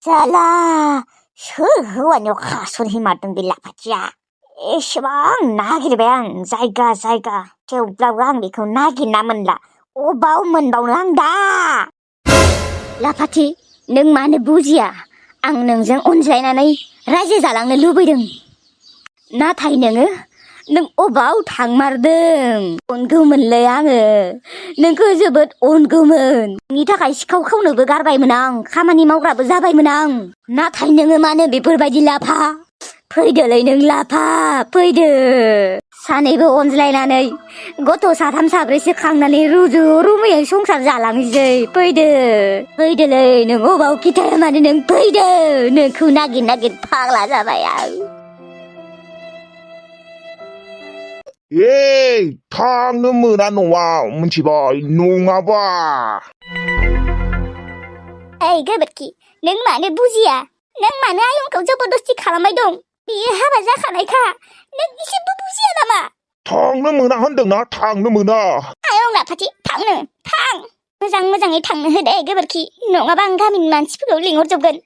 जाला सोर हौवानियाव खासनहैमारदों बे लाफाथिया एसेबां नागिरबाय आं जायगा थेवब्लाबो आं बेखौ नागिरना मोनला अबाव मोनबावनो आं दा लाफाथि नों मानो बुजिया आं नोंजों अनज्लायनानै रायजो जालांनो लुबैदों नाथाय नों अबाव थांमारदों अनगौमोनलै आङो नोंखौ जोबोद अनगौमोन नोंनि थाखाय सिखाव खावनोबो गारबायमोन आं खामानि मावग्राबो जाबायमोन आं नाथाय नोङो मानो बेफोरबायदि लाफा फैदोलै नों लाफा फैदो सानैबो अनज्लायनानै गथ' साथाम साब्रैसो खांनानै रुजु रुमुयै संसार जालांसै फैदोलै नों अबाव खिथाया मानो नों फैदो नोंखौ नागिर फाग्ला जाबाय आं थांनो मोना न'आव मिथिबाय नङाबा गोबोरखि नों मानो बुजिया नों मानो आयंखौ जबरदस्ति खालामबाय दं बेयो हाबा जाखानायखा नों एसेबो बुजिया नामा थांनो मोना होनदोंना थांनो मोना आयं लाफाथि थां मोजाङै थांनो हो दे गोबोरखि नङाबा आं गामिनि मानसिफोरखौ लिंहरजोबगोन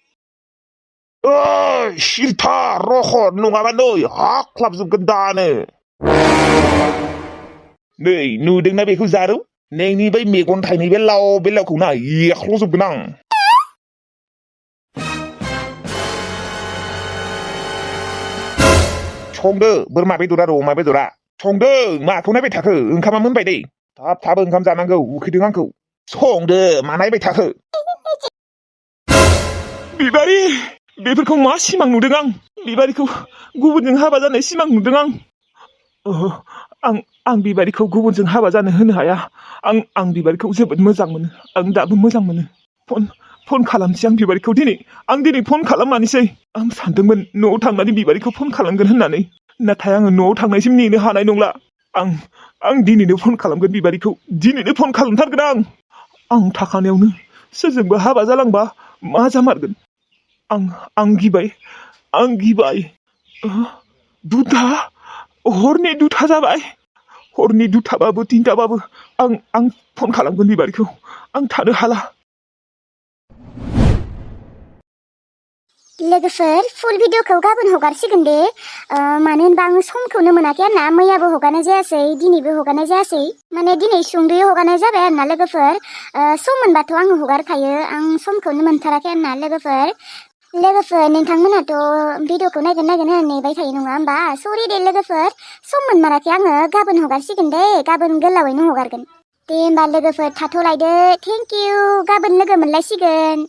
सिलथा रखद नङाबा नै हाख्लाबजोबगोन दानो नै नुदोंना बेखौ जारौ नोंनि बै मेगन थाइनै बे लावखौ ना एख्ल'जोबगोन आं संदो बोरमा बेदर आरो अमा बेदरा संदों माखौ नायबाय थाखो ओंखामा मोनबाय दै थाब ओंखाम जानांगौ उखैदों आंखौ संदो मा नायबाय थाखो बिबारि बेफोरखौ मा सिमां नुदों आं बिबारिखौ गुबुनजों हाबा जानाय सिमां नुदों आं बिबारिखौ गुबुनजों हाबा जानो होनो हाया आं बिबारिखौ जोबोद मोजां मोनो आं दाबो मोजां मोनो फन खालामसै आं बिबारिखौ दिनै फन खालाममानोसै आं सानदोंमोन न'आव थांनानै बिबारिखौ फन खालामगोन होननानै नाथाय आङो न'आव थांनायसिम नेनो हानाय नंला आं दिनैनो फन खालामगोन बिबारिखौ दिनैनो फन खालामथारगोन आं थाखानायावनो सोरजोंबो हाबा जालांबा मा जामारगोन आं गिबाय दुथा हरनि दुथा जाबाय हरनि दुथाबाबो तिनथाबाबो आं फन खालामगोन बिबारिखौ आं थानो हाला लोगोफोर फुल भिडिअखौ गाबोन हगारसिगोन दे मानो होनबा आं समखौनो मोनाखै आरोना मैयाबो हगारनाय जायासै दिनैबो हगारनाय जायासै माने दिनै सुंद'यै हगारनाय जाबाय आरोना लोगोफोर सम मोनबाथ' आङो हगारखायो आं समखौनो मोनथाराखै आरोना लोगोफोर नोंथांमोनहाथ' भिडिअखौ नायगोन होननानै नेबाय थायो नङा होमबा सरि दे लोगोफोर सम मोनमाराखै आङो गाबोन हगारसिगोन दे गाबोन गोलावैनो हगारगोन दे होमबा लोगोफोर थाथ'लायदो थेंक इउ गाबोन लोगो मोनलायसिगोन